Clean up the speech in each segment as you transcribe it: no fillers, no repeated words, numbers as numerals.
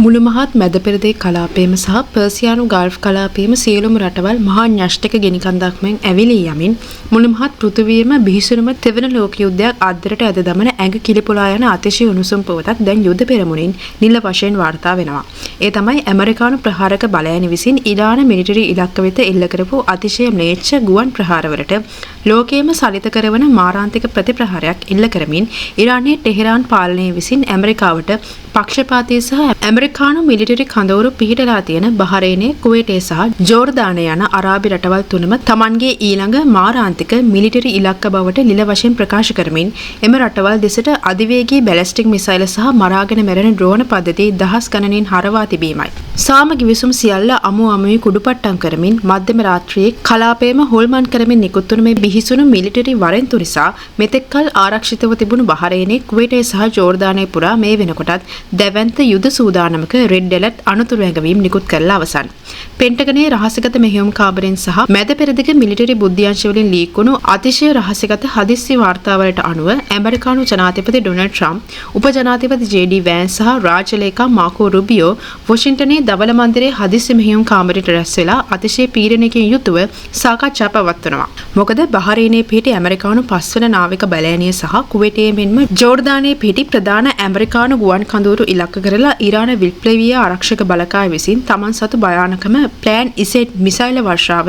මුළු මහත් මැද පෙරදිග කලාපයේම සහ පර්සියානු ගල්ෆ් කලාපයේම සියලුම රටවල් මහා න්‍යෂ්ටික ගිනිකන්දක් මෙන් ඇවිලී යමින් මුළු මහත් පෘථිවියම බිහිසුණුම තෙවන ලෝක යුද්ධයක් අද්දරට ඇද දමන ඇඟ කිලිපොලා යන අතිශය උණුසුම් පුවතක් දැන් යුද පෙරමුණින් නිල වශයෙන් වාර්තා වෙනවා. ඒ තමයි ඇමරිකානු ප්‍රහාරක බලයන් විසින් ඉරාන මිලිටරි ඉලක්ක වෙත එල්ල කරපු අතිශය ම්ලේච්ඡ ගුවන් ප්‍රහාරවලට ලෝකයේම සලිත කරවන මාරාන්තික ප්‍රතිප්‍රහාරයක් එල්ල කරමින් ඉරානයේ ටෙහෙරාන් පාලනය විසින් ඇමරිකාවට පක්ෂපාතී සහ ඇමරිකානු මිලිටරි කඳවුරු පිහිටලා තියෙන බහරේනය, කුවේටය සහ ජෝර්දානය යන අරාබි රටවල් තුනම තමන්ගේ ඊළඟ මාරාන්තික මිලිටරි ඉලක්ක බවට නිල වශයෙන් ප්‍රකාශ කරමින් එම රටවල් දෙසට අධිවේගී බැලිස්ටික් මිසයිල සහ මරාගෙන මැරෙන ඩ්‍රෝන පද්ධති දහස් ගණනින් හරවා තිබීමයි. සාම ගිවිසුම් සියල්ල අමු අමුවේ කුඩුපට්ටම් කරමින් මධ්‍යම රාත්‍රියේ කලාපයේම හොල්මන් කරමින් නිකුත් වුණු මේ බිහිසුණු මිලිටරි වරෙන්තු නිසා මෙතෙක් කල් ආරක්ෂිතව තිබුණු බහරේනය, කුවේටය සහ ජෝර්දානය පුරා මේ වෙනකොටත් දැවැන්ත යුද සූදානමක රෙඩ් ඇලර්ට් අනතුරු ඇඟවීම් නිකුත් කරලා අවසන්. පෙන්ටගනයේ රහසිගත මෙහෙයුම් කාමරෙන් සහ මැද පෙරදිග මිලිටරි බුද්ධි අංශ වලින් ලීක් වුණු අතිශය රහසිගත හදිස්සි වාර්තාවලට අනුව ඇමරිකානු ජනාධිපති ඩොනල්ඩ් ට්‍රම්ප්, උපජනාධිපති ජේ.ඩී. වෑන්ස් සහ රාජ්‍ය ලේකම් මාකෝ රුබියෝ වොෂින්ටනයේ ධවල මන්දිරයේ හදිස්සි මෙහෙයුම් කාමරයට රැස් වෙලා අතිශය පීඩනයකින් යුතුව සාකච්ඡා පවත්වනවා. මොකද බහරේනයේ පිහිටි ඇමරිකානු පස්වන නාවික බලඇණිය සහ කුවේටයේ මෙන්ම ජෝර්දානයේ පිහිටි ප්‍රධාන ඇමරිකානු ගුවන් කඳවුරු ඉලක්ක කරලා ඉරාන විප්ලවීය ආරක්ෂක බලකාය විසින් තමන් සතු භයානකම ප්ලෑන් ඉසෙට් මිසයිල වර්ෂාව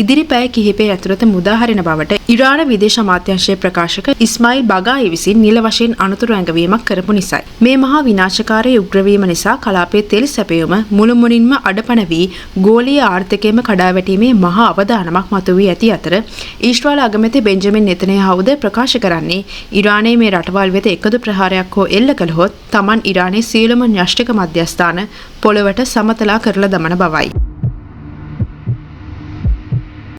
ඉදිරි පැය කිහිපය ඇතුළත මුදාහරින බවට ඉරාන විදේශ අමාත්‍යාංශයේ ප්‍රකාශක ඉස්මායිල් බගායි විසින් නිල වශයෙන් අනතුරු ඇඟවීමක් කරපු නිසායි. මේ මහා විනාශකාරී උග්‍ර වීම නිසා කලාපයේ තෙල් සැපයුම මුළුමනින්ම අඩපණ වී ගෝලීය ආර්ථිකයම කඩා වැටීමේ මහා අවදානමක් මතුවී ඇති අතර ඊශ්‍රායල අගමැති බෙන්ජමින් නෙතන්යාහුද ප්‍රකාශ කරන්නේ ඉරානයේ මේ රටවල් වෙත එකදු ප්‍රහාරයක් හෝ එල්ල කළහොත් තමන් ඉරානයේ සියලුම න්‍යෂ්ටික මධ්‍යස්ථාන පොළවට සමතලා කරලා දමන බවයි.